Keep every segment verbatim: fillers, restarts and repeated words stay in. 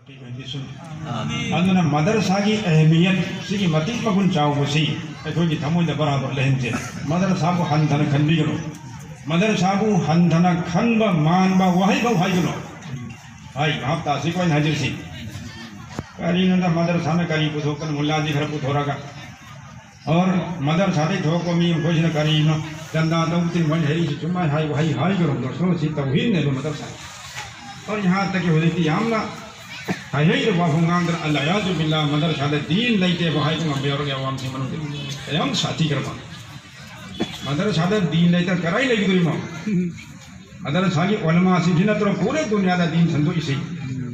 ꯑꯣꯏꯍꯟꯕꯤꯁꯅꯨ꯫ ꯑꯗꯨꯅ ꯃꯗꯔꯁꯥꯒꯤ ꯑꯍꯃꯤꯌꯠ, ꯁꯤꯒꯤ ꯃꯇꯤꯛ ꯃꯒꯨꯟ ꯆꯥꯎꯕꯁꯤ ꯑꯩꯈꯣꯏꯒꯤ ꯊꯃꯣꯏꯗ ꯕꯔꯥꯕꯔ ꯂꯩꯍꯟꯁꯦ꯫ ꯃꯗꯔꯁꯥꯕꯨ ꯍꯟꯊꯅ ꯈꯟꯕꯤꯒꯅꯨ꯫ ꯃꯗꯔꯁꯥꯕꯨ ꯍꯟꯊꯅ ꯈꯟꯕ ꯃꯥꯟꯕ ꯋꯥꯍꯩ ꯐꯥꯎ ꯍꯥꯏꯒꯅꯨ꯫ ꯍꯥꯏ ꯚꯥꯞ ꯇꯥꯁꯤꯀꯣ ꯑꯩꯅ ꯍꯥꯏꯖꯔꯤꯁꯤ꯫ ꯀꯔꯤꯅꯣꯗ, ꯃꯗꯔꯁꯥꯅ ꯀꯔꯤ ꯄꯨꯊꯣꯛꯀꯅꯤ? ꯃꯨꯜꯂꯥꯁꯤ ꯈꯔ ꯄꯨꯊꯣꯔꯒ, ꯑꯣꯔ ꯃꯗꯔꯁꯥꯗꯩ ꯊꯣꯛꯄ ꯃꯤ ꯃꯈꯣꯏꯁꯤꯅ ꯀꯔꯤꯅꯣ, ꯆꯟꯗꯥ ꯇꯧꯕ ꯇꯤꯡꯕ ꯍꯩꯔꯤꯁꯤ ꯁꯨꯃꯥꯏꯅ ꯍꯥꯏꯕ, ꯍꯩ ꯍꯥꯏꯒꯔꯨꯝꯗꯣ ꯁꯣ ꯁꯤ ꯇꯧꯍꯤꯟꯅꯦꯕ ꯃꯗꯔꯁꯥ꯫ ꯑꯣꯔ ꯌꯍꯥꯟ ꯇꯛꯀꯤ ꯍꯧꯖꯤꯛꯇꯤ ꯌꯥꯝꯅ ꯍꯩꯍꯩꯗꯕ ꯋꯥꯐꯝ ꯉꯥꯡꯗꯅ, ꯑꯜ ꯑꯌꯥꯖꯨ ꯕꯤꯜꯂꯥ, ꯃꯗꯔꯁꯥꯗ ꯗꯤꯟ ꯂꯩꯇꯦꯕ ꯍꯥꯏꯕ ꯉꯝꯕ ꯌꯥꯎꯔꯒꯦ ꯑꯋꯥꯝꯁꯤꯡ ꯃꯅꯨꯡꯗ꯫ ꯌꯥꯝ ꯁꯥꯊꯤꯈ꯭ꯔꯕ꯫ ꯃꯗꯔꯁꯥꯗ ꯗꯤꯟ ꯂꯩꯇꯅ ꯀꯗꯥꯏ ꯂꯩꯒꯗꯣꯔꯤꯃꯣ? ꯃꯗꯔꯁꯥꯒꯤ ꯎꯂꯃꯥꯁꯤꯡꯁꯤ ꯅꯠꯇ꯭ꯔꯣ ꯄꯨꯔꯦ ꯗꯨꯅꯤꯌꯥꯗ ꯗꯤꯟ ꯁꯟꯗꯣꯛꯏꯁꯤ?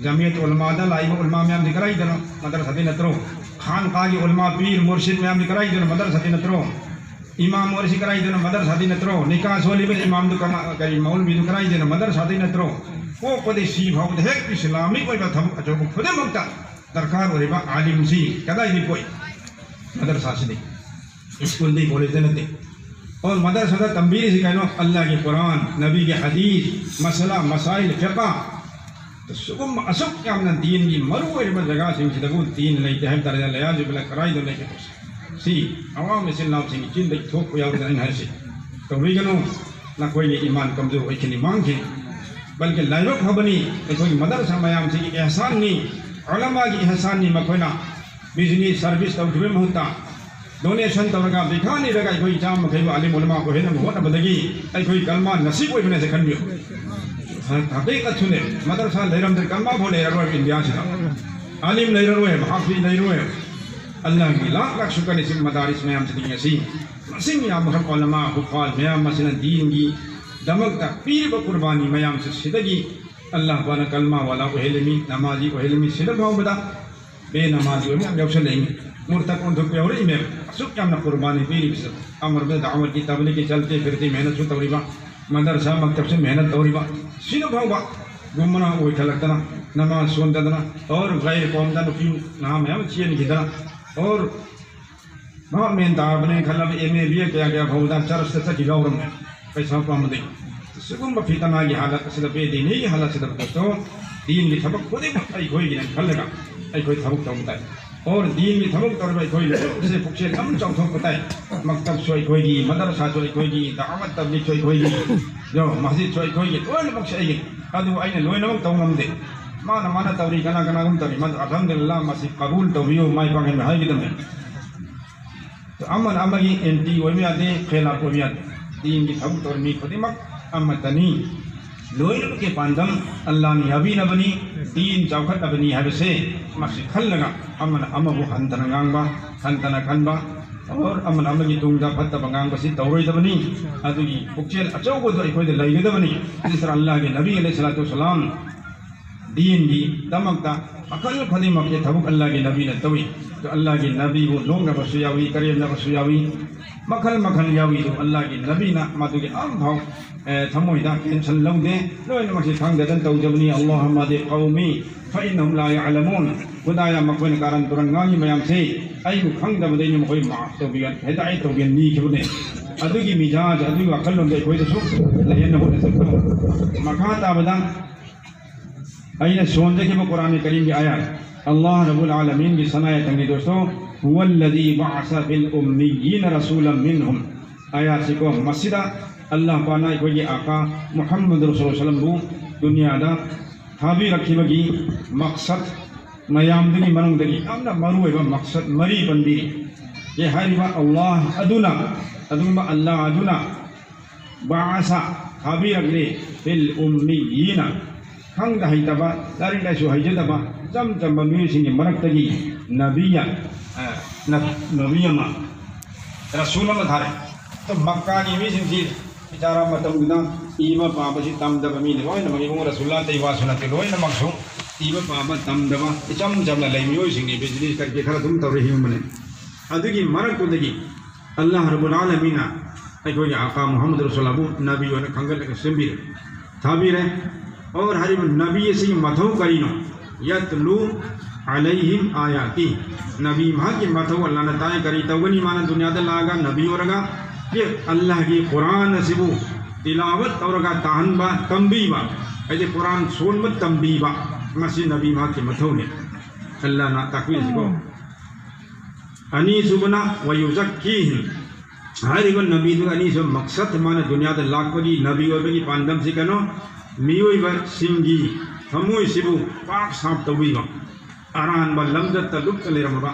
ꯖꯃꯤꯌꯠ ꯎꯂꯃꯥꯗ ꯂꯥꯛꯏꯕ ꯎꯂꯃꯥ ꯃꯌꯥꯝꯁꯤ ꯀꯗꯥꯏꯗꯅꯣ? ꯃꯗꯔꯁꯥꯗꯤ ꯅꯠꯇ꯭ꯔꯣ? ꯈꯥꯟ ꯈꯥꯒꯤ ꯎꯂꯃꯥ, ꯄꯤꯔ ꯃꯨꯔꯁꯤꯗ ꯃꯌꯥꯝꯁꯤ ꯀꯗꯥꯏꯗꯅꯣ? ꯃꯗꯔꯁꯥꯗꯤ ꯅꯠꯇ꯭ꯔꯣ? ꯏꯃꯥꯝ ꯑꯣꯏꯔꯤꯁꯤ ꯀꯗꯥꯏꯗꯅꯣ? ꯃꯗꯔꯁꯥꯗꯤ ꯅꯠꯇ꯭ꯔꯣ? ꯅꯤꯀꯥ ꯁꯣꯜꯂꯤꯕ ꯏꯃꯥꯝꯗꯨ ꯀꯅꯥ, ꯀꯔꯤ ꯃꯧꯂꯕꯤꯗꯨ ꯀꯗꯥꯏꯗꯅꯣ? ꯃꯗꯔꯁꯥꯗꯤ ꯅꯠꯇ꯭ꯔꯣ? ꯄꯣꯛꯄꯗꯤ ꯁꯤ ꯐꯥꯎꯕꯗ ꯍꯦꯛ ꯏꯁꯂꯥꯃꯤꯛ ꯑꯣꯏꯕ ꯊꯕꯛ ꯑꯆꯧꯕ ꯈꯨꯗꯤꯡꯃꯛꯇ ꯗꯔꯀꯥꯔ ꯑꯣꯏꯔꯤꯕ ꯑꯥꯂꯤꯝꯁꯤ ꯀꯗꯥꯏꯗꯒꯤ ꯄꯣꯛꯏ? ꯃꯗꯔꯁꯥꯁꯤꯗꯤ꯫ ꯁ꯭ꯀꯨꯜꯗꯤ, ꯀꯣꯂꯦꯖꯇ ꯅꯠꯇꯦ꯫ ꯑꯣ, ꯃꯗꯔꯁꯥꯗ ꯇꯝꯕꯤꯔꯤꯁꯤ ꯀꯩꯅꯣ? ꯑꯜꯂꯥꯍꯒꯤ ꯀꯨꯔꯥꯟ, ꯅꯕꯤꯒꯤ ꯍꯗꯤꯁ, ꯃꯁꯂꯥ, ꯃꯁꯥꯏꯜ, ꯐꯤꯀꯥ꯫ ꯁꯤꯒꯨꯝꯕ ꯑꯁꯨꯛ ꯌꯥꯝꯅ ꯗꯤꯟꯒꯤ ꯃꯔꯨ ꯑꯣꯏꯔꯤꯕ ꯖꯒꯥꯁꯤꯡꯁꯤꯗꯕꯨ ꯗꯤꯟ ꯂꯩꯇꯦ ꯍꯥꯏꯕ ꯇꯥꯔꯦ, ꯂꯌꯥꯖꯨ ꯕꯤꯜꯂꯥ, ꯀꯗꯥꯏꯗ ꯂꯩꯒꯦ? ꯁꯤ ꯑꯋꯥꯡꯕ ꯏꯆꯤꯜ ꯏꯅꯥꯎꯁꯤꯡꯒꯤ ꯆꯤꯟꯗꯒꯤ ꯊꯣꯛꯄ ꯌꯥꯎꯗꯅ ꯑꯩꯅ ꯍꯥꯏꯔꯤꯁꯤ꯫ ꯇꯧꯕꯤꯒꯅꯨ, ꯅꯈꯣꯏꯒꯤ ꯏꯃꯥꯟ ꯀꯝꯖꯣꯔ ꯑꯣꯏꯈꯤꯅꯤ, ꯃꯥꯡꯈꯤꯅꯤ꯫ ꯕꯜꯀꯤ ꯂꯥꯏꯕꯛ ꯐꯕꯅꯤ, ꯑꯩꯈꯣꯏꯒꯤ ꯃꯗꯔꯁꯥ ꯃꯌꯥꯝꯁꯤꯒꯤ ꯑꯦꯍꯁꯥꯟꯅꯤ, ꯎꯂꯃꯥꯒꯤ ꯑꯦꯍꯁꯥꯟꯅꯤ꯫ ꯃꯈꯣꯏꯅ ꯕꯤꯖꯤꯅꯦꯁ ꯁꯔꯚꯤꯁ ꯇꯧꯈꯤꯕꯒꯤ ꯃꯍꯨꯠꯇ ꯗꯣꯅꯦꯁꯟ ꯇꯧꯔꯒ ꯕꯤꯈꯥ ꯅꯤꯔꯒ ꯑꯩꯈꯣꯏ ꯏꯆꯥ ꯃꯈꯩꯕꯨ ꯑꯂꯤꯝ ꯎꯂꯃꯥ ꯑꯣꯏꯍꯟꯅꯕ ꯍꯣꯠꯅꯕꯗꯒꯤ ꯑꯩꯈꯣꯏ ꯀꯜꯃꯥ ꯅꯁꯤꯕ ꯑꯣꯏꯕꯅꯦꯁꯦ ꯈꯟꯕꯤꯌꯨ꯫ ꯍ-, ꯍꯀꯤꯀꯠꯁꯨꯅꯦ, ꯃꯗꯔꯁꯥ ꯂꯩꯔꯝꯗ꯭ꯔꯦ, ꯀꯜꯃꯥ ꯐꯥꯎ ꯂꯩꯔꯔꯣꯏ ꯏꯟꯗꯤꯌꯥꯁꯤꯗ꯫ ꯑꯂꯤꯝ ꯂꯩꯔꯔꯣꯏ, ꯍꯥꯐꯤꯖ ꯂꯩꯔꯔꯣꯏ꯫ ꯑꯜꯂꯥꯍꯒꯤ ꯂꯥꯛ ꯂꯥꯛ ꯁꯨꯀꯅꯤ ꯁꯤ ꯃꯗꯥꯔꯤꯁ ꯃꯌꯥꯝꯁꯤꯗꯒꯤ ꯉꯁꯤ ꯃꯁꯤꯡ ꯌꯥꯝꯕꯈꯛ ꯎꯂꯃꯥ, ꯍꯨꯐꯥꯖ ꯃꯌꯥꯝ ꯑꯁꯤꯅ ꯗꯤꯟꯒꯤꯗꯃꯛꯇ ꯄꯤꯔꯤꯕ ꯀꯨꯔꯕꯥꯅꯤ ꯃꯌꯥꯝꯁꯤ ꯁꯤꯗꯒꯤ ꯑꯜꯂꯥꯍ ꯄꯥꯛꯅ ꯀꯜꯃꯥ ꯋꯥꯂꯥ ꯑꯣꯏꯍꯜꯂꯝꯃꯤ, ꯅꯃꯥꯖꯤ ꯑꯣꯏꯍꯜꯂꯝꯃꯤ, ꯁꯤꯗ ꯐꯥꯎꯕꯗ ꯕꯦꯅꯃꯥꯖꯤ ꯑꯣꯏꯕ ꯌꯥꯝ ꯌꯥꯎꯁꯜꯂꯛꯏꯃꯤ꯫ ꯃꯨꯔꯇꯠ ꯑꯣꯟꯊꯣꯛꯄ ꯌꯥꯎꯔꯛꯏꯃꯦꯕ꯫ ꯑꯁꯨꯛ ꯌꯥꯝꯅ ꯀꯨꯔꯕꯥꯅꯤ ꯄꯤꯔꯤꯕꯁꯤꯗ꯫ ꯑꯃꯔꯣꯝꯗ ꯗꯥꯋꯠꯀꯤ ꯇꯕꯂꯤꯒꯀꯤ ꯆꯜꯇꯦ ꯐꯤꯔꯇꯦ ꯃꯦꯍꯅꯠꯁꯨ ꯇꯧꯔꯤꯕ, ꯃꯗꯔꯁꯥ ꯃꯛꯇꯕꯁꯨ ꯃꯦꯍꯅꯠ ꯇꯧꯔꯤꯕ꯫ ꯁꯤꯗ ꯐꯥꯎꯕ ꯒꯨꯝꯃꯅꯥ ꯑꯣꯏꯈꯠꯂꯛꯇꯅ, ꯅꯃꯥꯖ ꯁꯣꯟꯗꯗꯅ, ꯑꯣꯔ ꯒꯩꯔ ꯀꯣꯝꯗ ꯅꯨꯄꯤ ꯅꯍꯥ ꯃꯌꯥꯝ ꯆꯦꯟꯈꯤꯗꯅ, ꯑꯣꯔ ꯚꯥꯞ ꯃꯦꯟ ꯇꯥꯕꯅꯦ ꯈꯜꯂꯕ ꯑꯦꯝ ꯑꯦ, ꯕꯤ ꯑꯦ ꯀꯌꯥ ꯀꯌꯥ ꯐꯥꯎꯕꯗ ꯆꯔꯆꯇ ꯆꯠꯈꯤꯕ ꯌꯥꯎꯔꯝꯃꯦ, ꯄꯩꯁꯥ ꯄꯥꯝꯕꯗꯒꯤ꯫ ꯁꯤꯒꯨꯝꯕ ꯐꯤꯇꯅꯥꯒꯤ ꯍꯥꯂꯠ ꯑꯁꯤꯗ, ꯕꯦꯗꯤꯅꯤꯒꯤ ꯍꯥꯂꯠ ꯑꯁꯤꯗ ꯄꯣꯠꯇꯣ ꯗꯤꯟꯒꯤ ꯊꯕꯛ ꯈꯨꯗꯤꯡꯃꯛ ꯑꯩꯈꯣꯏꯒꯤꯅ ꯈꯜꯂꯒ ꯑꯩꯈꯣꯏ ꯊꯕꯛ ꯇꯧꯕ ꯇꯥꯏ꯫ ꯑꯣꯔ ꯗꯤꯟꯒꯤ ꯊꯕꯛ ꯇꯧꯔꯤꯕ ꯑꯩꯈꯣꯏ ꯂꯣꯏꯅꯃꯛꯁꯦ ꯄꯨꯛꯆꯦꯜ ꯌꯥꯝ ꯆꯥꯎꯊꯣꯛꯄ ꯇꯥꯏ꯫ ꯃꯛꯇꯕꯁꯨ ꯑꯩꯈꯣꯏꯒꯤ, ꯃꯗꯔꯁꯥꯁꯨ ꯑꯩꯈꯣꯏꯒꯤ, ꯗꯥꯋꯠ ꯇꯕꯂꯤꯒꯁꯨ ꯑꯩꯈꯣꯏꯒꯤ, ꯌꯣ, ꯃꯁꯖꯤꯗꯁꯨ ꯑꯩꯈꯣꯏꯒꯤ, ꯂꯣꯏꯅꯃꯛꯁꯦ ꯑꯩꯒꯤ꯫ ꯑꯗꯨꯕꯨ ꯑꯩꯅ ꯂꯣꯏꯅꯃꯛ ꯇꯧ ꯉꯝꯗꯦ꯫ ꯃꯥꯅ ꯃꯥꯅ ꯇꯧꯔꯤ, ꯀꯅꯥ ꯀꯅꯥꯒꯨꯝ ꯇꯧꯔꯤ, ꯃꯗꯨ ꯑꯜꯍꯝꯗꯨꯂꯤꯜꯂꯥꯍ, ꯃꯁꯤ ꯀꯕꯨꯜ ꯇꯧꯕꯤꯌꯨ, ꯃꯥꯏ ꯄꯥꯛꯍꯟꯕ ꯍꯥꯏꯒꯗꯕꯅꯤ꯫ ꯑꯃꯅ ꯑꯃꯒꯤ ꯑꯦꯟꯇꯤ ꯑꯣꯏꯕ ꯌꯥꯗꯦ, ꯈꯦꯂꯥꯞ ꯑꯣꯏꯕ ꯌꯥꯗꯦ꯫ ꯗꯤꯟꯒꯤ ꯊꯕꯛ ꯇꯧꯔꯤ ꯃꯤ ꯈꯨꯗꯤꯡꯃꯛ ꯑꯃꯠꯇꯅꯤ꯫ ꯂꯣꯏꯅꯃꯛꯀꯤ ꯄꯥꯟꯗꯝ ꯑꯜꯂꯥꯍꯅ ꯌꯥꯕꯤꯅꯕꯅꯤ, ꯗꯤꯟ ꯆꯥꯎꯈꯠꯅꯕꯅꯤ ꯍꯥꯏꯕꯁꯦ ꯃꯁꯤ ꯈꯜꯂꯒ ꯑꯃꯅ ꯑꯃꯕꯨ ꯍꯟꯊꯅ ꯉꯥꯡꯕ, ꯍꯟꯊꯅ ꯈꯟꯕ, ꯑꯣꯔ ꯑꯃꯅ ꯑꯃꯒꯤ ꯇꯨꯡꯗ ꯐꯠꯇꯕ ꯉꯥꯡꯕꯁꯤ ꯇꯧꯔꯣꯏꯗꯕꯅꯤ꯫ ꯑꯗꯨꯒꯤ ꯄꯨꯛꯆꯦꯜ ꯑꯆꯧꯕꯗꯨ ꯑꯩꯈꯣꯏꯗ ꯂꯩꯒꯗꯕꯅꯤ꯫ ꯁꯤꯁꯇꯔ ꯑꯜꯂꯥꯍꯒꯤ ꯅꯕꯤ ꯑꯂꯩꯍꯤ ꯁꯂꯥꯇꯨ ꯋꯁꯁꯂꯥꯝ ꯗꯤꯟꯒꯤꯗꯃꯛꯇ ꯃꯈꯜ ꯈꯨꯗꯤꯡꯃꯛꯀꯤ ꯊꯕꯛ ꯑꯜꯂꯥꯍꯒꯤ ꯅꯕꯤꯅ ꯇꯧꯏ꯫ ꯑꯗꯨ ꯑꯜꯂꯥꯍꯒꯤ ꯅꯕꯤꯕꯨ ꯅꯣꯛꯅꯕꯁꯨ ꯌꯥꯎꯏ, ꯀꯔꯦꯝꯅꯕꯁꯨ ꯌꯥꯎꯏ, ꯃꯈꯜ ꯃꯈꯜ ꯌꯥꯎꯏ꯫ ꯑꯗꯨ ꯑꯜꯂꯥꯍꯒꯤ ꯅꯕꯤꯅ ꯃꯗꯨꯒꯤ ꯑꯝꯐꯥꯎ, ꯑꯦ, ꯊꯃꯣꯏꯗ ꯇꯦꯟꯁꯟ ꯂꯧꯗꯦ꯫ ꯂꯣꯏꯅꯃꯛꯁꯤ ꯈꯪꯗꯗꯅ ꯇꯧꯖꯕꯅꯤ꯫ "ꯑꯜꯂꯥꯍꯨꯝꯃ ꯍꯗꯤ ꯀꯧꯃꯤ ꯐ ꯏꯟꯅꯍꯨꯝ ꯂꯥ ꯌꯥꯂꯃꯨꯟ"꯫ ꯈꯨꯗꯥꯌꯥ, ꯃꯈꯣꯏꯅ ꯀꯥꯔꯟ ꯇꯨꯔꯟ ꯉꯥꯡꯉꯤ ꯃꯌꯥꯝꯁꯦ ꯑꯩꯕꯨ ꯈꯪꯗꯕꯗꯩꯅ ꯃꯈꯣꯏ ꯃꯥꯐ ꯇꯧꯕꯤꯌꯨ, ꯍꯤꯗꯥꯌꯠ ꯇꯧꯕꯤꯌꯨ ꯅꯤꯈꯤꯕꯅꯦ꯫ ꯑꯗꯨꯒꯤ ꯃꯤꯖꯥꯖ, ꯑꯗꯨꯒꯤ ꯋꯥꯈꯜꯂꯣꯟꯗ ꯑꯩꯈꯣꯏꯗꯁꯨ ꯂꯩꯍꯟꯅꯕ ꯍꯣꯠꯅꯖꯒꯗꯧꯕꯅꯤ꯫ ꯃꯈꯥ ꯇꯥꯕꯗ ꯑꯩꯅ ꯁꯣꯟꯖꯈꯤꯕ ꯀꯨꯔꯥꯟ ꯀꯔꯤꯝꯒꯤ ꯑꯥꯌꯥꯠ, ꯑꯜꯂꯥꯍ ꯔꯕꯨꯜ ꯑꯥꯂꯃꯤꯟꯒꯤ ꯁꯅꯥ ꯌꯥꯊꯪꯒꯤ ꯗꯣꯁꯇꯣ, "ꯍꯨꯋꯜꯂꯗꯤ ꯕꯑꯁ ꯐꯤꯜ ꯎꯝꯃꯤꯌꯤꯅ ꯔꯁꯨꯂꯝ ꯃꯤꯟꯍꯨꯝ"꯫ ꯑꯥꯌꯥꯠꯁꯤꯀꯣ, ꯃꯁꯤꯗ ꯑꯜꯂꯥꯍ ꯄꯥꯛꯅ ꯑꯩꯈꯣꯏꯒꯤ ꯑꯥꯀꯥ ꯃꯨꯍꯝꯃꯗ ꯔꯁꯨꯂꯨꯜꯂꯥꯍ ꯁꯜꯂꯝꯕꯨ ꯗꯨꯅꯤꯌꯥꯗ ꯊꯥꯕꯤꯔꯛꯈꯤꯕꯒꯤ ꯃꯛꯁꯠ ꯃꯌꯥꯝꯗꯨꯒꯤ ꯃꯅꯨꯡꯗꯒꯤ ꯌꯥꯝꯅ ꯃꯔꯨꯑꯣꯏꯕ ꯃꯛꯁꯠ ꯃꯔꯤ ꯄꯟꯕꯤꯔꯤ꯫ ꯑꯦ, ꯍꯥꯏꯔꯤꯕ ꯑꯜꯂꯥꯍ ꯑꯗꯨꯅ, ꯑꯗꯨꯒꯨꯝꯕ ꯑꯜꯂꯥꯍ ꯑꯗꯨꯅ ꯕꯥꯑꯁ, ꯊꯥꯕꯤꯔꯛꯂꯦ, ꯐꯤꯜ ꯎꯝꯃꯤꯌꯤꯅ, ꯈꯪꯗ ꯍꯩꯇꯕ, ꯂꯥꯏꯔꯤꯛ ꯂꯥꯏꯁꯨ ꯍꯩꯖꯗꯕ, ꯏꯆꯝ ꯆꯝꯕ ꯃꯤꯑꯣꯏꯁꯤꯡꯒꯤ ꯃꯔꯛꯇꯒꯤ ꯅꯕꯤꯌ, ꯑ, ꯅ-, ꯅꯕꯤ ꯑꯃ, ꯔꯁꯨꯜ ꯑꯃ ꯊꯥꯔꯦ꯫ ꯑꯗꯣ ꯃꯛꯀꯥꯒꯤ ꯃꯤꯁꯤꯡꯁꯤ ꯕꯤꯆꯥꯔꯥ ꯃꯇꯝꯗꯨꯗ ꯏꯕ ꯄꯥꯕꯁꯤ ꯇꯝꯗꯕ ꯃꯤꯅꯤ ꯂꯣꯏꯅꯃꯛ, ꯏꯕꯨꯡ ꯔꯁꯨꯜꯂꯥ ꯑꯇꯩ ꯋꯥꯁꯨ ꯅꯠꯇꯦ, ꯂꯣꯏꯅꯃꯛꯁꯨ ꯏꯕ ꯄꯥꯕ ꯇꯝꯗꯕ, ꯏꯆꯝ ꯆꯝꯅ ꯂꯩ ꯃꯤꯑꯣꯏꯁꯤꯡꯒꯤ ꯕꯤꯖꯤꯅꯦꯁ ꯀꯔꯤ ꯀꯔꯤ ꯈꯔ ꯑꯗꯨꯝ ꯇꯧꯔ ꯍꯤꯡꯕꯅꯤ꯫ ꯑꯗꯨꯒꯤ ꯃꯔꯛꯇꯨꯗꯒꯤ ꯑꯜꯂꯥꯍ ꯔꯕꯨꯜ ꯑꯥꯂꯃꯤꯅ ꯑꯩꯈꯣꯏꯒꯤ ꯑꯥꯀꯥ ꯃꯨꯍꯝꯃꯗ ꯔꯁꯨꯜꯂꯥꯕꯨ ꯅꯕꯤ ꯑꯣꯏꯅ ꯈꯟꯒꯠꯂꯒ ꯁꯦꯝꯕꯤꯔꯦ, ꯊꯥꯕꯤꯔꯦ꯫ ꯑꯣꯔ ꯍꯥꯏꯔꯤꯕ ꯅꯕꯤ ꯑꯁꯤꯒꯤ ꯃꯊꯧ ꯀꯔꯤꯅꯣ? "ꯌꯠꯂꯨ ꯑꯂꯩꯍꯤꯝ ꯑꯥꯌꯥꯇꯤ"꯫ ꯅꯕꯤ ꯃꯍꯥꯛꯀꯤ ꯃꯊꯧ ꯑꯜꯂꯥꯍꯅ ꯇꯥꯛꯑꯦ꯫ ꯀꯔꯤ ꯇꯧꯒꯅꯤ ꯃꯥꯅ ꯗꯨꯅꯤꯌꯥꯗ ꯂꯥꯛꯑꯒ ꯅꯕꯤ ꯑꯣꯏꯔꯒ? ꯑꯦ, ꯑꯜꯂꯥꯍꯒꯤ ꯀꯨꯔꯥꯟ ꯑꯁꯤꯕꯨ ꯇꯤꯂꯥꯋꯠ ꯇꯧꯔꯒ ꯇꯥꯍꯟꯕ, ꯇꯝꯕꯤꯕ꯫ ꯍꯥꯏꯗꯤ ꯀꯨꯔꯥꯟ ꯁꯣꯟꯕ ꯇꯝꯕꯤꯕ, ꯃꯁꯤ ꯅꯕꯤ ꯃꯍꯥꯛꯀꯤ ꯃꯊꯧꯅꯤ꯫ ꯑꯜꯂꯥꯍꯅ ꯇꯥꯛꯄꯤꯔꯤꯁꯤꯀꯣ꯫ ꯑꯅꯤꯁꯨꯕꯅ ꯋꯌꯨꯖꯛꯀꯤꯍꯤꯝ꯫ ꯍꯥꯏꯔꯤꯕ ꯅꯕꯤꯗꯨ ꯑꯅꯤꯁꯨꯕ ꯃꯛꯁꯠ, ꯃꯥꯅ ꯗꯨꯅꯤꯌꯥꯗ ꯂꯥꯛꯄꯒꯤ, ꯅꯕꯤ ꯑꯣꯏꯕꯒꯤ ꯄꯥꯟꯗꯝꯁꯤ ꯀꯩꯅꯣ? ꯃꯤꯑꯣꯏꯕꯁꯤꯡꯒꯤ ꯊꯃꯣꯏꯁꯤꯕꯨ ꯄꯥꯛ ꯁꯥꯞ ꯇꯧꯕꯤꯕ, ꯑꯔꯥꯟꯕ ꯂꯝꯗ ꯇꯂꯨꯞꯇ ꯂꯩꯔꯝꯃꯕ,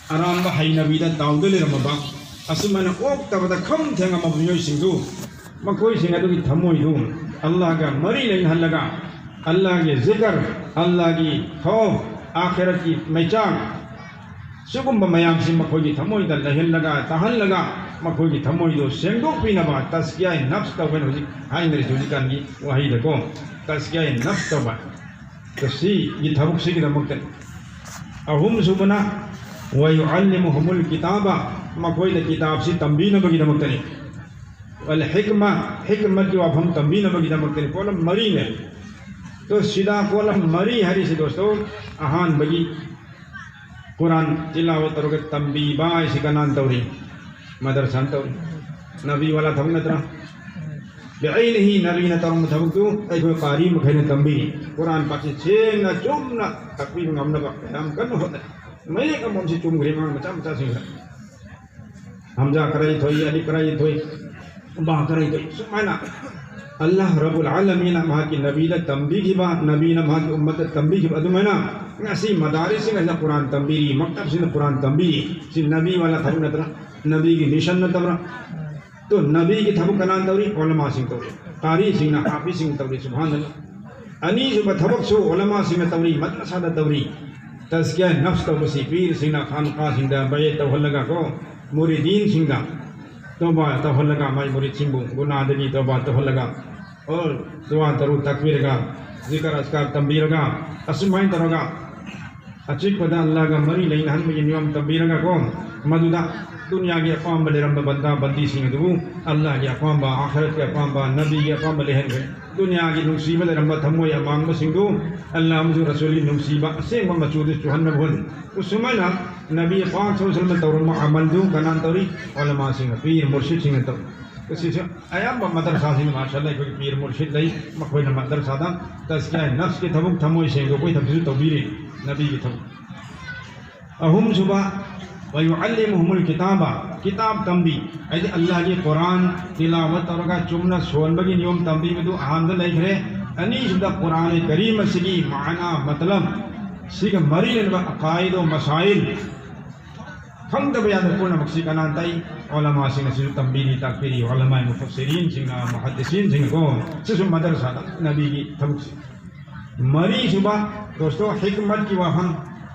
ꯑꯔꯥꯟꯕ ꯍꯩꯅꯕꯤꯗ ꯇꯥꯎꯗ ꯂꯩꯔꯝꯃꯕ, ꯑꯁꯨꯃꯥꯏꯅ ꯑꯣꯛꯇꯕꯗ ꯈꯝ ꯊꯦꯡꯉꯝꯃꯕ ꯃꯤꯑꯣꯏꯁꯤꯡꯗꯨ, ꯃꯈꯣꯏꯁꯤꯡ ꯑꯗꯨꯒꯤ ꯊꯃꯣꯏꯗꯨ ꯑꯜꯂꯥꯍꯒ ꯃꯔꯤ ꯂꯩꯅꯍꯜꯂꯒ, ꯑꯜꯂꯥꯍꯒꯤ ꯖꯤꯀꯔ, ꯑꯜꯂꯥꯍꯒꯤ ꯈꯧꯐ, ꯑꯥꯈꯤꯔꯠꯀꯤ ꯃꯩꯆꯥꯛ, ꯁꯤꯒꯨꯝꯕ ꯃꯌꯥꯝꯁꯤ ꯃꯈꯣꯏꯒꯤ ꯊꯃꯣꯏꯗ ꯂꯩꯍꯜꯂꯒ, ꯇꯥꯍꯜꯂꯒ, ꯃꯈꯣꯏꯒꯤ ꯊꯃꯣꯏꯗꯨ ꯁꯦꯡꯗꯣꯛꯄꯤꯅꯕ, ꯇꯁꯀꯤꯌꯥ ꯅꯐꯁ ꯇꯧꯕꯅ ꯍꯧꯖꯤꯛ ꯍꯥꯏꯅꯔꯤꯁꯦ, ꯍꯧꯖꯤꯛꯀꯥꯟꯒꯤ ꯋꯥꯍꯩꯗꯀꯣ, ꯇꯁꯀꯤꯌꯥ ꯅꯐꯁ ꯇꯧꯕ꯫ ꯑꯗꯣ ꯁꯤꯒꯤ ꯊꯕꯛꯁꯤꯒꯤꯗꯃꯛꯇ꯫ ꯑꯍꯨꯝꯁꯨꯕꯅ, "ꯋꯌꯨꯑꯜꯂꯤꯃꯨꯍꯨꯃꯨꯜ ꯀꯤꯇꯥꯕ", ꯃꯈꯣꯏꯗ ꯀꯤꯇꯥꯕꯁꯤ ꯇꯝꯕꯤꯅꯕꯒꯤꯗꯃꯛꯇꯅꯤ꯫ "ꯋꯜ ꯍꯤꯛꯃ", ꯍꯤꯛꯃꯠꯀꯤ ꯋꯥꯐꯝ ꯇꯝꯕꯤꯅꯕꯒꯤꯗꯃꯛꯇꯅꯤ꯫ ꯄꯣꯠꯂꯝ ꯃꯔꯤꯅꯦ꯫ ꯑꯗꯣ ꯁꯤꯗ ꯄꯣꯠꯂꯝ ꯃꯔꯤ ꯍꯥꯏꯔꯤꯁꯤ, ꯗꯣꯁꯇꯣ, ꯑꯍꯥꯟꯕꯒꯤ ꯀꯨꯔꯥꯟ ꯇꯤꯂꯥꯋꯠ ꯇꯧꯔꯒ ꯇꯝꯕꯤꯕ ꯍꯥꯏꯁꯤ ꯀꯅꯥꯅ ꯇꯧꯔꯤ? ꯃꯗꯔꯁꯥꯅ ꯇꯧꯔꯤ꯫ ꯅꯕꯤ ꯋꯥꯂꯥ ꯊꯕꯛ ꯅꯠꯇ꯭ꯔꯥ? ꯕꯤꯑꯩꯅꯤꯍꯤ, ꯅꯕꯤꯅ ꯇꯧꯔꯝꯕ ꯊꯕꯛꯇꯨ ꯑꯩꯈꯣꯏ ꯀꯥꯔꯤ ꯃꯈꯩꯅ ꯇꯝꯕꯤ꯫ ꯀꯨꯔꯥꯟ ꯄꯥꯛꯁꯤ ꯁꯦꯡꯅ ꯆꯨꯝꯅ ꯇꯥꯛꯄꯤꯕ ꯉꯝꯅꯕ ꯌꯥꯝ ꯀꯟꯅ ꯍꯣꯠꯅꯩ꯫ ꯃꯌꯦꯛ ꯑꯃꯃꯝꯁꯤ ꯆꯨꯝꯈ꯭ꯔꯦ ꯑꯉꯥꯡ ꯃꯆꯥ ꯃꯆꯥꯁꯤꯡꯗ꯫ ꯍꯝꯖꯥ ꯀꯔꯥꯏ ꯊꯣꯛꯏ, ꯑꯂꯤꯐ ꯀꯔꯥꯏ ꯊꯣꯛꯏ, ꯕꯥ ꯀꯔꯥꯏ ꯊꯣꯛꯏ, ꯁꯨꯃꯥꯏꯅ ꯑꯜꯂꯥꯍ ꯔꯕꯨꯜ ꯑꯥꯂꯃꯤꯟꯅ ꯃꯍꯥꯛꯀꯤ ꯅꯕꯤꯗ ꯇꯝꯕꯤꯈꯤꯕ, ꯅꯕꯤꯅ ꯃꯍꯥꯛꯀꯤ ꯎꯝꯃꯠꯇ ꯇꯝꯕꯤꯈꯤꯕ ꯑꯗꯨꯃꯥꯏꯅ ꯉꯁꯤ ꯃꯗꯥꯔꯤꯁꯁꯤꯡ ꯑꯁꯤꯗ ꯀꯨꯔꯥꯟ ꯇꯝꯕꯤꯔꯤ, ꯃꯛꯇꯕꯁꯤꯡꯗ ꯀꯨꯔꯥꯟ ꯇꯝꯕꯤꯔꯤ꯫ ꯁꯤ ꯅꯕꯤ ꯋꯥꯂꯥ ꯊꯕꯛ ꯅꯠꯇ꯭ꯔꯥ? ꯅꯕꯤꯒꯤ ꯃꯤꯁꯟ ꯅꯠꯇꯕ꯭ꯔꯥ? ꯇꯣ, ꯅꯕꯤꯒꯤ ꯊꯕꯛ ꯀꯅꯥꯅ ꯇꯧꯔꯤ? ꯎꯂꯃꯥꯁꯤꯡ ꯇꯧꯔꯤ꯫ ꯀꯥꯔꯤꯁꯤꯡꯅ, ꯍꯥꯐꯤꯖꯁꯤꯡꯅ ꯇꯧꯔꯤ꯫ ꯁꯨꯕꯍꯥꯅꯜꯂꯥꯍ꯫ ꯑꯅꯤꯁꯨꯕ ꯊꯕꯛꯁꯨ ꯎꯂꯃꯥꯁꯤꯡꯅ ꯇꯧꯔꯤ, ꯃꯗ꯭ꯔꯁꯥꯗ ꯇꯧꯔꯤ꯫ ꯇꯖꯀꯤꯌꯥ ꯅꯐꯁ ꯇꯧꯕꯁꯤ ꯄꯤꯔꯁꯤꯡꯅ ꯈꯥꯟꯈꯥꯁꯤꯡꯗ ꯕꯌꯦꯠ ꯇꯧꯍꯜꯂꯒ ꯀꯣ, ꯃꯨꯔꯤꯗꯤꯟꯁꯤꯡꯗ ꯇꯧꯕ ꯇꯧꯍꯜꯂꯒ, ꯃꯥꯏ ꯃꯨꯔꯤꯗꯁꯤꯡꯕꯨ ꯒꯨꯅꯥꯗꯒꯤ ꯇꯧꯕ ꯇꯧꯍꯜꯂꯒ, ꯑꯣ, ꯗꯨꯋꯥ ꯇꯔꯨꯛ ꯇꯥꯛꯄꯤꯔꯒ, ꯖꯤꯀꯔ ꯑꯁꯀꯥꯔ ꯇꯝꯕꯤꯔꯒ, ꯑꯁꯨꯃꯥꯏꯅ ꯇꯧꯔꯒ ꯑꯆꯤꯛꯄꯗ ꯑꯜꯂꯥꯍꯒ ꯃꯔꯤ ꯂꯩꯅꯍꯟꯕꯒꯤ ꯅꯤꯌꯝ ꯇꯝꯕꯤꯔꯒꯀꯣ, ꯃꯗꯨꯗ ꯗꯨꯅꯤꯌꯥꯒꯤ ꯑꯄꯥꯝꯕ ꯂꯩꯔꯝꯕ ꯕꯟꯗꯥ ꯕꯟꯗꯤꯁꯤꯡ ꯑꯗꯨꯕꯨ ꯑꯜꯂꯥꯍꯒꯤ ꯑꯄꯥꯝꯕ, ꯑꯥꯈꯤꯔꯠꯀꯤ ꯑꯄꯥꯝꯕ, ꯅꯕꯤꯒꯤ ꯑꯄꯥꯝꯕ ꯂꯩꯍꯟꯈ꯭ꯔꯦ꯫ ꯗꯨꯅꯤꯌꯥꯒꯤ ꯅꯨꯡꯁꯤꯕ ꯂꯩꯔꯝꯕ ꯊꯃꯣꯏ ꯑꯃꯥꯡꯕꯁꯤꯡꯗꯨ ꯑꯜꯂꯥꯍ ꯑꯃꯁꯨꯡ ꯔꯁꯨꯜꯒꯤ ꯅꯨꯡꯁꯤꯕ ꯑꯁꯦꯡꯕ ꯃꯆꯨꯗ ꯆꯨꯍꯟꯅꯕ ꯍꯣꯠꯅꯩ꯫ ꯑꯁꯨꯃꯥꯏꯅ ꯅꯕꯤ ꯄꯥꯛ ꯁꯜꯂꯜꯂꯥꯍꯨ ꯑꯂꯥꯏꯍꯤ ꯋꯥꯁꯜꯂꯝꯅ ꯇꯧꯔꯝꯕ ꯑꯃꯜꯗꯨ ꯀꯅꯥꯅ ꯇꯧꯔꯤ? ꯎꯂꯃꯥꯁꯤꯡꯅ, ꯄꯤꯔ ꯃꯨꯔꯁꯤꯗꯁꯤꯡꯅ ꯇꯧꯔꯤ꯫ ꯑꯁꯤꯁꯨ ꯑꯌꯥꯝꯕ ꯃꯗꯔꯁꯥꯁꯤꯡ, ꯃꯥꯁꯥ ꯑꯜꯂꯥ, ꯑꯩꯈꯣꯏꯒꯤ ꯄꯤꯔ ꯃꯨꯔꯁꯤꯗ ꯂꯩ, ꯃꯈꯣꯏꯅ ꯃꯗꯔꯁꯥꯗ ꯇꯖꯀꯤꯌꯥ ꯅꯐꯁꯀꯤ ꯊꯕꯛ, ꯊꯃꯣꯏ ꯁꯦꯡꯗꯣꯛꯄꯒꯤ ꯊꯕꯛꯁꯨ ꯇꯧꯕꯤꯔꯤ, ꯅꯕꯤꯒꯤ ꯊꯕꯛ꯫ ꯑꯍꯨꯝꯁꯨꯕ, "ꯋꯌꯨꯑꯜꯂꯤꯃꯨꯍꯨꯃꯨꯜ ꯀꯤꯇꯥꯕ", ꯀꯤꯇꯥꯕ ꯇꯝꯕꯤ, ꯍꯥꯏꯗꯤ ꯑꯜꯂꯥꯍꯒꯤ ꯀꯨꯔꯥꯟ ꯇꯤꯂꯥꯋꯠ ꯇꯧꯔꯒ ꯆꯨꯝꯅ ꯁꯣꯟꯕꯒꯤ ꯅꯤꯌꯣꯝ ꯇꯝꯕꯤꯕꯗꯨ ꯑꯍꯥꯟꯕꯗ ꯂꯩꯈ꯭ꯔꯦ꯫ ꯑꯅꯤꯁꯨꯕꯗ, ꯀꯨꯔꯥꯟ ꯀꯔꯤꯝ ꯑꯁꯤꯒꯤ ꯃꯥꯅꯥ, ꯃꯇꯂꯕ, ꯁꯤꯒ ꯃꯔꯤ ꯂꯩꯅꯕ ꯑꯀꯥꯏꯗꯣ ꯃꯁꯥꯏꯜ, ꯈꯪꯗꯕ ꯌꯥꯗꯕ ꯄꯨꯝꯅꯃꯛꯁꯤ ꯀꯅꯥꯅ ꯇꯥꯛꯏ? ꯎꯂꯃꯥꯁꯤꯡ ꯑꯁꯤꯁꯨ ꯇꯝꯕꯤꯔꯤ, ꯇꯥꯛꯄꯤꯔꯤ, ꯎꯂꯃꯥ ꯃꯨꯐꯁꯤꯔꯤꯟꯁꯤꯡꯅ, ꯃꯨꯍꯗꯤꯁꯤꯟꯁꯤꯡꯅꯀꯣ꯫ ꯁꯤꯁꯨ ꯃꯗꯔꯁꯥꯗ ꯅꯕꯤꯒꯤ ꯊꯕꯛꯁꯤ꯫ ꯃꯔꯤꯁꯨꯕ, ꯗꯣꯁꯇꯣ, ꯍꯤꯛꯃꯠꯀꯤ ꯋꯥꯐꯝ,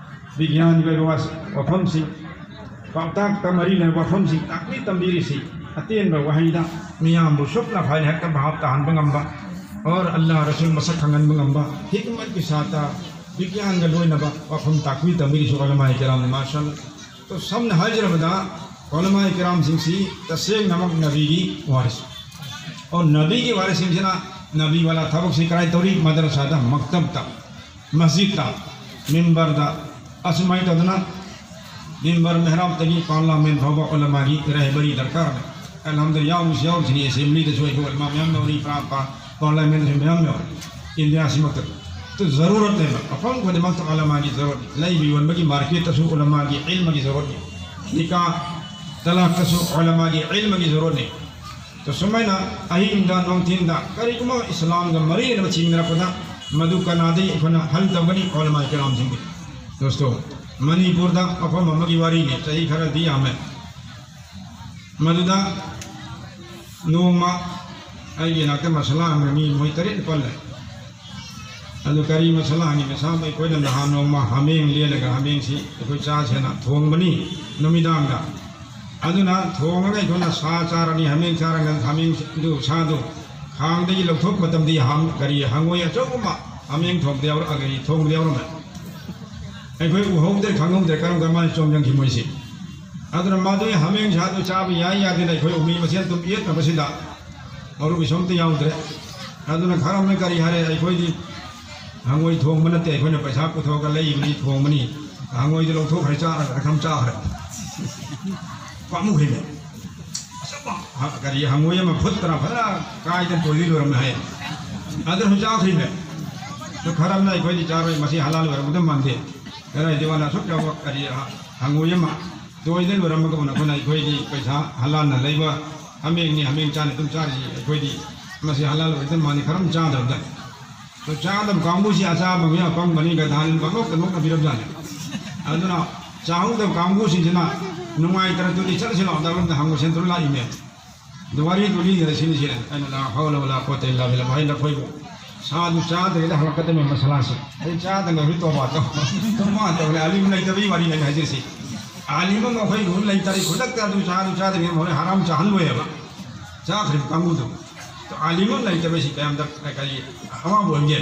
ꯕꯤꯒ꯭ꯌꯥꯟꯒꯤ ꯑꯣꯏꯕ ꯋꯥꯁ-, ꯋꯥꯐꯝꯁꯤꯡ, ꯄꯥꯎꯇꯥꯛꯇ ꯃꯔꯤ ꯂꯩꯅꯕ ꯋꯥꯐꯝꯁꯤꯡ ꯇꯥꯛꯄꯤ ꯇꯝꯕꯤꯔꯤꯁꯤ꯫ ꯑꯇꯦꯟꯕ ꯋꯥꯍꯩꯗ ꯃꯤꯌꯥꯝꯕꯨ ꯁꯨꯞꯅ ꯐꯥꯏꯅ ꯍꯦꯛꯇ ꯚꯥꯞ ꯇꯥꯍꯟꯕ ꯉꯝꯕ, ꯑꯣꯔ ꯑꯜꯂꯥꯍ ꯔꯁꯨꯜ ꯃꯁꯛ ꯈꯪꯍꯟꯕ ꯉꯝꯕ, ꯍꯤꯛꯃꯠꯀꯤ ꯁꯥꯠꯇ ꯕꯤꯒ꯭ꯌꯥꯟꯒ ꯂꯣꯏꯅꯕ ꯋꯥꯐꯝ ꯇꯥꯛꯄꯤ ꯇꯝꯕꯤꯔꯤꯁꯨ ꯎꯂꯃꯥ ꯀꯤꯔꯥꯝꯅꯤ, ꯃꯥꯁꯥ ꯑꯜꯂꯥꯍ꯫ ꯇꯣ, ꯁꯝꯅ ꯍꯥꯏꯖꯔꯕꯗ, ꯎꯂꯃꯥ ꯀꯤꯔꯥꯝꯁꯤꯡꯁꯤ ꯇꯁꯦꯡꯅꯃꯛ ꯅꯕꯤꯒꯤ ꯋꯥꯔꯤꯁ꯫ ꯑꯣ, ꯅꯕꯤꯒꯤ ꯋꯥꯔꯤꯁꯁꯤꯡꯁꯤꯅ ꯅꯕꯤ ꯋꯥꯂꯥ ꯊꯕꯛꯁꯤ ꯀꯗꯥꯏ ꯇꯧꯔꯤ? ꯃꯗꯔꯁꯥꯗ, ꯃꯛꯇꯕꯇ, ꯃꯁꯖꯤꯗꯇ, ꯃꯤꯝꯕꯔꯗ, ꯑꯁꯨꯃꯥꯏꯅ ꯇꯧꯗꯅ ꯃꯤꯝꯕꯔ ꯃꯦꯍꯔꯥꯕꯇꯒꯤ ꯄꯥꯔꯂꯥꯃꯦꯟ ꯐꯥꯎꯕ ꯎꯂꯃꯥꯒꯤ ꯔꯦꯍꯕꯔꯤ ꯗꯔꯀꯥꯔ ꯑꯣꯏ꯫ ꯑꯜꯍꯝꯗꯨꯂꯤꯜꯂꯥꯍ, ꯌꯥꯎꯕꯁꯨ ꯌꯥꯎꯔꯤꯁꯤꯅꯤ, ꯑꯦꯁꯦꯝꯕ꯭ꯂꯤꯗꯁꯨ ꯑꯩꯈꯣꯏ ꯎꯂꯃꯥ ꯃꯌꯥꯝ ꯌꯥꯎꯔꯤ, ꯄ꯭ꯔꯥ-, ꯄꯥ-, ꯄꯥꯔꯂꯥꯃꯦꯟꯗꯁꯨ ꯃꯌꯥꯝ ꯌꯥꯎꯔꯤ, ꯏꯟꯗꯤꯌꯥꯁꯤꯃꯛꯇ꯫ ꯇꯨ ꯖꯔꯨꯔꯠꯅꯦꯕ, ꯃꯐꯝ ꯈꯨꯗꯤꯡꯃꯛꯇ ꯎꯂꯃꯥꯒꯤ ꯖꯔꯨꯔꯠꯅꯤ꯫ ꯂꯩꯕ ꯌꯣꯟꯕꯒꯤ ꯃꯥꯔꯀꯦꯠꯇꯁꯨ ꯎꯂꯃꯥꯒꯤ ꯏꯜꯃꯒꯤ ꯖꯔꯨꯔꯠꯅꯤ꯫ ꯅꯤꯀꯥ ꯇꯂꯥꯛꯇꯁꯨ ꯎꯂꯃꯥꯒꯤ ꯏꯜꯃꯒꯤ ꯖꯔꯨꯔꯠꯅꯤ꯫ ꯇꯨ ꯁꯨꯃꯥꯏꯅ ꯑꯍꯤꯡꯗ, ꯅꯨꯡꯊꯤꯟꯗ, ꯀꯔꯤꯒꯨꯝꯕ ꯏꯁꯂꯥꯝꯒ ꯃꯔꯤ ꯂꯩꯅꯕ ꯆꯤꯡꯅꯔꯛꯄꯗ, ꯃꯗꯨ ꯀꯅꯥꯗꯒꯤ ꯑꯩꯈꯣꯏꯅ ꯍꯜ ꯇꯧꯒꯅꯤ? ꯎꯂꯃꯥ ꯀꯤꯔꯥꯝꯁꯤꯡꯗꯤ꯫ ꯗꯣꯁꯇꯣ, ꯃꯅꯤꯄꯨꯔꯗ ꯃꯐꯝ ꯑꯃꯒꯤ ꯋꯥꯔꯤꯅꯤ, ꯆꯍꯤ ꯈꯔꯗꯤ ꯌꯥꯝꯃꯦ꯫ ꯃꯗꯨꯗ ꯅꯣꯡꯃ ꯑꯩꯒꯤ ꯏꯅꯥꯛꯇ ꯃꯁꯂꯥ ꯍꯪꯕ ꯃꯤ ꯃꯣꯏ ꯇꯔꯦꯠ ꯅꯤꯄꯥꯜ ꯂꯩ꯫ ꯑꯗꯨ ꯀꯔꯤ ꯃꯁꯂꯥ ꯍꯪꯉꯤ? ꯃꯁꯥ ꯑꯩꯈꯣꯏꯅ ꯅꯍꯥꯟ ꯅꯣꯡꯃ ꯍꯥꯃꯦꯡ ꯂꯦꯜꯂꯒ ꯍꯥꯃꯦꯡꯁꯤ ꯑꯩꯈꯣꯏ ꯆꯥꯁꯦꯅ ꯊꯣꯡꯕꯅꯤ ꯅꯨꯃꯤꯗꯥꯡꯗ꯫ ꯑꯗꯨꯅ ꯊꯣꯡꯉꯒ ꯑꯩꯈꯣꯏꯅ ꯁꯥ ꯆꯥꯔꯅꯤ, ꯍꯥꯃꯦꯡ ꯆꯥꯔꯒ ꯍꯥꯃꯦꯡꯗꯨ, ꯁꯥꯗꯨ ꯈꯥꯡꯗꯒꯤ ꯂꯧꯊꯣꯛꯄ ꯃꯇꯝꯗ ꯍꯥꯝ-, ꯀꯔꯤ ꯍꯪꯉꯣꯏ ꯑꯆꯧꯕ ꯑꯃ ꯍꯥꯃꯦꯡ ꯊꯣꯡꯕꯗ ꯌꯥꯎꯔ-, ꯀꯔꯤ ꯊꯣꯡꯕꯗ ꯌꯥꯎꯔꯝꯃꯦ꯫ ꯑꯩꯈꯣꯏ ꯎꯍꯧꯗ꯭ꯔꯦ, ꯈꯪꯍꯧꯗ꯭ꯔꯦ, ꯀꯔꯝ ꯀꯔꯝ ꯍꯥꯏꯅ ꯆꯣꯡꯁꯤꯟꯈꯤ ꯃꯣꯏꯁꯤ꯫ ꯑꯗꯨꯅ ꯃꯗꯨꯒꯤ ꯍꯥꯃꯦꯡ ꯁꯥꯗꯨ ꯆꯥꯕ ꯌꯥꯏ ꯌꯥꯗꯦꯅ ꯑꯩꯈꯣꯏ ꯎꯃꯤ ꯃꯁꯦꯟ ꯑꯗꯨꯝ ꯌꯦꯠꯅꯕꯁꯤꯗ ꯃꯔꯨꯞ ꯏꯁꯣꯝꯇ ꯌꯥꯎꯗ꯭ꯔꯦ꯫ ꯑꯗꯨꯅ ꯈꯔ ꯑꯃꯅ ꯀꯔꯤ ꯍꯥꯏꯔꯦ, "ꯑꯩꯈꯣꯏꯗꯤ ꯍꯪꯉꯣꯏ ꯊꯣꯡꯕ ꯅꯠꯇꯦ, ꯑꯩꯈꯣꯏꯅ ꯄꯩꯁꯥ ꯄꯨꯊꯣꯛꯑꯒ ꯂꯩꯕꯅꯤ, ꯊꯣꯡꯕꯅꯤ, ꯍꯪꯉꯣꯏꯗꯨ ꯂꯧꯊꯣꯛꯈ꯭ꯔꯦ, ꯆꯥꯔꯒ ꯈꯝ ꯆꯥꯈ꯭ꯔꯦ"꯫ ꯄꯥꯝꯃꯨꯈ꯭ꯔꯦꯅꯦ꯫ ꯀꯔꯤ ꯍꯪꯉꯣꯏ ꯑꯃ ꯐꯨꯠꯇꯅ ꯐꯖꯅ ꯀꯥꯏꯗꯅ ꯇꯣꯏꯗꯤ ꯂꯣꯏꯔꯝꯃꯦ ꯍꯥꯏ꯫ ꯑꯗꯨꯅꯁꯨ ꯆꯥꯈ꯭ꯔꯤꯃꯦ꯫ ꯑꯗꯨ ꯈꯔ ꯑꯃꯅ ꯑꯩꯈꯣꯏꯗꯤ ꯆꯥꯔꯣꯏ, ꯃꯁꯤ ꯍꯂꯥꯜ ꯑꯣꯏꯔꯝꯒꯗꯕ ꯃꯥꯟꯗꯦ꯫ ꯀꯗꯥꯏꯗꯤ ꯋꯥꯅ ꯑꯁꯨꯛ ꯆꯥꯎꯕ ꯀꯔꯤ ꯍꯪꯉꯣꯏ ꯑꯃ ꯇꯣꯏꯗ ꯂꯣꯏꯔꯝꯃꯒ ꯑꯩꯈꯣꯏꯅ ꯑꯩꯈꯣꯏꯗꯤ ꯄꯩꯁꯥ ꯍꯂꯥꯜꯅ ꯂꯩꯕ ꯍꯥꯃꯦꯡꯅꯤ, ꯍꯥꯃꯦꯡ ꯆꯥꯅ ꯑꯗꯨꯝ ꯆꯥꯔꯤꯁꯤ ꯑꯩꯈꯣꯏꯗꯤ꯫ ꯃꯁꯤ ꯍꯂꯥꯜ ꯑꯣꯏꯔꯝꯒꯗꯕ ꯃꯥꯟꯗꯦ, ꯈꯔ ꯑꯃ ꯆꯥꯗꯕꯗ꯫ ꯑꯗꯣ ꯆꯥꯗꯕ ꯀꯥꯡꯕꯨꯁꯤ ꯑꯆꯥꯕ ꯃꯤ ꯑꯄꯪꯕꯅꯤ, ꯒꯙꯥꯅꯤ, ꯄꯪꯅꯣꯛꯇ ꯅꯣꯛꯅꯕꯤꯔꯕꯖꯥꯠꯅꯤ꯫ ꯑꯗꯨꯅ ꯆꯥꯍꯧꯗꯕ ꯀꯥꯡꯕꯨꯁꯤꯡꯁꯤꯅ ꯅꯨꯡꯉꯥꯏꯇꯅ ꯇꯨꯗꯤ ꯆꯠꯂꯁꯤ ꯂꯥꯎꯗ ꯑꯃꯗ ꯍꯪꯕ ꯁꯦꯟꯇꯔ ꯂꯥꯛꯏꯅꯦ꯫ ꯑꯗꯨ ꯋꯥꯔꯤꯗꯨ ꯂꯤꯗꯅ ꯁꯤꯅꯤꯁꯦ ꯑꯩꯅ ꯂꯥ ꯍꯧꯂ ꯂꯥ ꯄꯣꯠꯇ ꯂꯥ ꯂꯥ ꯍꯥꯏꯅ ꯑꯩꯈꯣꯏꯕꯨ ꯁꯥꯗꯨ ꯆꯥꯗ꯭ꯔꯤꯉꯩꯗ ꯍꯪꯉꯛꯀꯗꯕꯅꯤ ꯃꯁꯥꯂꯥꯁꯦ꯫ ꯑꯩ ꯆꯥꯗꯅ ꯍꯧꯖꯤꯛ ꯇꯣꯕꯥ ꯇꯧ ꯇꯣꯕꯥ ꯇꯧꯔꯦ꯫ ꯑꯂꯤꯝ ꯂꯩꯇꯕꯒꯤ ꯋꯥꯔꯤꯅꯦ ꯑꯩꯅ ꯍꯥꯏꯖꯔꯤꯁꯤ꯫ ꯑꯂꯤꯝ ꯑꯃ ꯑꯩꯈꯣꯏ ꯔꯨꯜ ꯂꯩꯇꯔꯤ, ꯈꯨꯗꯛꯇ ꯑꯗꯨ ꯆꯥꯗꯨ ꯆꯥꯗ꯭ꯔꯤꯉꯩ ꯃꯣꯏ ꯍꯔꯥꯝ ꯆꯥꯍꯜꯂꯣꯏꯑꯕ꯫ ꯆꯥꯈ꯭ꯔꯤꯕ ꯀꯥꯡꯕꯨꯗꯣ꯫ ꯑꯂꯤꯝ ꯑꯃ ꯂꯩꯇꯕꯁꯤ ꯀꯌꯥꯝꯗ ꯀꯔꯤ ꯑꯋꯥꯕ ꯑꯣꯏꯒꯦ?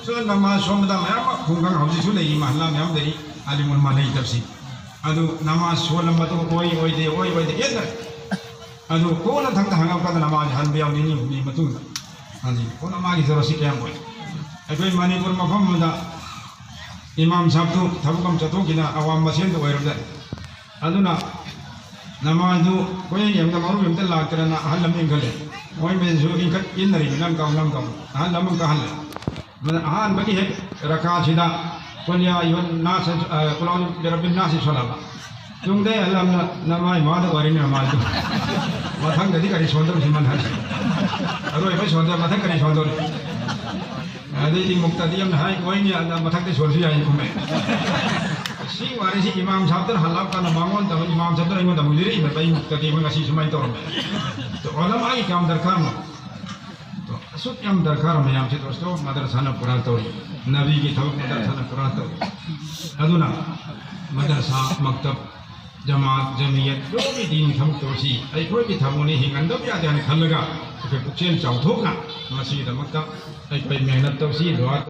ꯁꯣ ꯅꯃꯥꯖ ꯁꯣꯟꯕꯗ ꯃꯌꯥꯝ ꯑꯃ ꯈꯨꯡꯒꯪ ꯍꯧꯖꯤꯛꯁꯨ ꯂꯩꯔꯤ, ꯃꯍꯜꯂꯥ ꯃꯌꯥꯝ ꯂꯩꯔꯤ, ꯑꯂꯤꯝ ꯎꯂꯃꯥ ꯂꯩꯇꯕꯁꯤ꯫ ꯑꯗꯨ ꯅꯃꯥꯖ ꯁꯣꯜꯂꯝꯕꯗꯨ ꯑꯣꯏ ꯑꯣꯏꯗꯦ, ꯑꯣꯏ ꯑꯣꯏꯗꯦ ꯍꯦꯟꯅ꯫ ꯑꯗꯨ ꯀꯣꯟꯅ ꯊꯪꯗ ꯍꯪꯉꯛꯄꯗ ꯅꯃꯥꯖ ꯍꯟꯕ ꯌꯥꯎ ꯅꯤꯅꯤ ꯍꯨꯝꯅꯤ ꯃꯇꯨꯡꯗ꯫ ꯑꯗꯨ ꯀꯣꯟꯅ ꯃꯥꯒꯤ ꯖꯔꯣꯁꯤ ꯀꯌꯥꯝ ꯑꯣꯏ? ꯑꯩꯈꯣꯏ ꯃꯅꯤꯄꯨꯔ ꯃꯐꯝ ꯑꯃꯗ ꯏꯃꯥꯝ ꯁꯥꯕꯇꯨ ꯊꯕꯛ ꯑꯃ ꯆꯠꯊꯣꯛꯈꯤꯅ ꯑꯋꯥ ꯃꯁꯦꯟꯗ ꯑꯣꯏꯔꯕꯗ꯫ ꯑꯗꯨꯅ ꯅꯃꯥꯖꯗꯨ ꯀꯣꯏꯌꯦꯡ ꯌꯦꯡꯕꯗ ꯃꯔꯨꯞ ꯑꯝꯇ ꯂꯥꯛꯇ꯭ꯔꯅ ꯑꯍꯜ ꯑꯃ ꯏꯟꯈꯠꯂꯦ꯫ ꯃꯣꯏ ꯃꯌꯥꯝꯁꯨ ꯏꯟꯈꯠ ꯏꯟꯅꯔꯤꯕ ꯅꯪ ꯀꯥꯎ ꯅꯪ ꯀꯥꯎ ꯑꯍꯜ ꯑꯃ ꯀꯥꯍꯜꯂꯦ꯫ ꯃꯗꯨ ꯑꯍꯥꯟꯕꯒꯤ ꯍꯦꯛ ꯔꯀꯥꯁꯤꯗ ꯀꯨꯜ ꯌꯥ ꯑꯌꯨꯍꯟ ꯅꯥꯁ, ꯑ, ꯀꯨꯜ ꯑꯎꯖꯨ ꯕꯤꯔꯕꯤꯟ ꯅꯥꯁ ꯁꯣꯜꯂꯕ꯫ ꯇꯨꯡꯗꯩ ꯑꯍꯜ ꯑꯃꯅ ꯅꯃꯥꯏ ꯃꯥꯗ ꯑꯣꯏꯔꯤꯅꯦ ꯃꯥꯗꯨ꯫ ꯃꯊꯪꯗꯗꯤ ꯀꯔꯤ ꯁꯣꯟꯗꯧꯔꯤ ꯁꯤꯃꯟ ꯍꯥꯏꯁꯤ꯫ ꯑꯔꯣꯏꯕ ꯁꯣꯟꯗ ꯃꯊꯪ ꯀꯔꯤ ꯁꯣꯟꯗꯧꯔꯤ? ꯑꯗꯩꯗꯤ ꯃꯨꯛꯇꯗꯤ ꯑꯃꯅ ꯍꯥꯏ ꯑꯣꯏꯅꯤ ꯑꯗ ꯃꯊꯪꯗ ꯁꯣꯟꯁꯨ ꯌꯥꯏ ꯈꯨꯝꯃꯦ꯫ ꯁꯤ ꯋꯥꯔꯤꯁꯤ ꯏꯃꯥꯝ ꯁꯥꯕꯇꯅ ꯍꯜꯂꯛꯑꯀꯥꯟꯗ ꯃꯉꯣꯟꯗ ꯑꯃꯨꯛ ꯏꯃꯥꯝ ꯁꯥꯕꯇꯅ ꯑꯩꯉꯣꯟꯗ ꯑꯃꯨꯛ ꯂꯤꯔꯛꯏꯕ ꯑꯩ ꯃꯨꯛꯇꯗꯤ ꯑꯩꯈꯣꯏ ꯉꯁꯤ ꯁꯨꯃꯥꯏꯅ ꯇꯧꯔꯝꯃꯦ꯫ ꯑꯗꯣ ꯎꯂꯃꯥꯒꯤ ꯀꯌꯥꯝ ꯗꯔꯀꯥꯔꯅꯣ? ꯑꯗꯣ ꯑꯁꯨꯛ ꯌꯥꯝ ꯗꯔꯀꯥꯔ ꯃꯌꯥꯝꯁꯦ ꯗꯣꯁꯇꯣ ꯃꯗꯔꯁꯥꯅ ꯄꯨꯔꯥ ꯇꯧꯔꯤ꯫ ꯅꯕꯤꯒꯤ ꯊꯕꯛ ꯃꯗꯔꯁꯥꯅ ꯄꯨꯔꯥ ꯇꯧꯔꯤ꯫ ꯑꯗꯨꯅ ꯃꯗꯔꯁꯥ, ꯃꯛꯇꯕ, ꯖꯃꯥꯠ, ꯖꯃꯤꯌꯠ, ꯂꯣꯏꯅ ꯗꯤꯟ ꯊꯕꯛ ꯇꯧꯁꯤ꯫ ꯑꯩꯈꯣꯏꯒꯤ ꯊꯕꯛꯅꯤ, ꯍꯤꯡꯍꯟꯗꯕ ꯌꯥꯗꯦ ꯍꯥꯏꯅ ꯈꯜꯂꯒ ꯑꯩꯈꯣꯏ ꯄꯨꯛꯆꯦꯜ ꯆꯥꯎꯊꯣꯛꯅ ꯃꯁꯤꯒꯤꯗꯃꯛꯇ ꯑꯩꯈꯣꯏ ꯃꯦꯍꯅꯠ ꯇꯧꯁꯤ, ꯗꯨꯋꯥ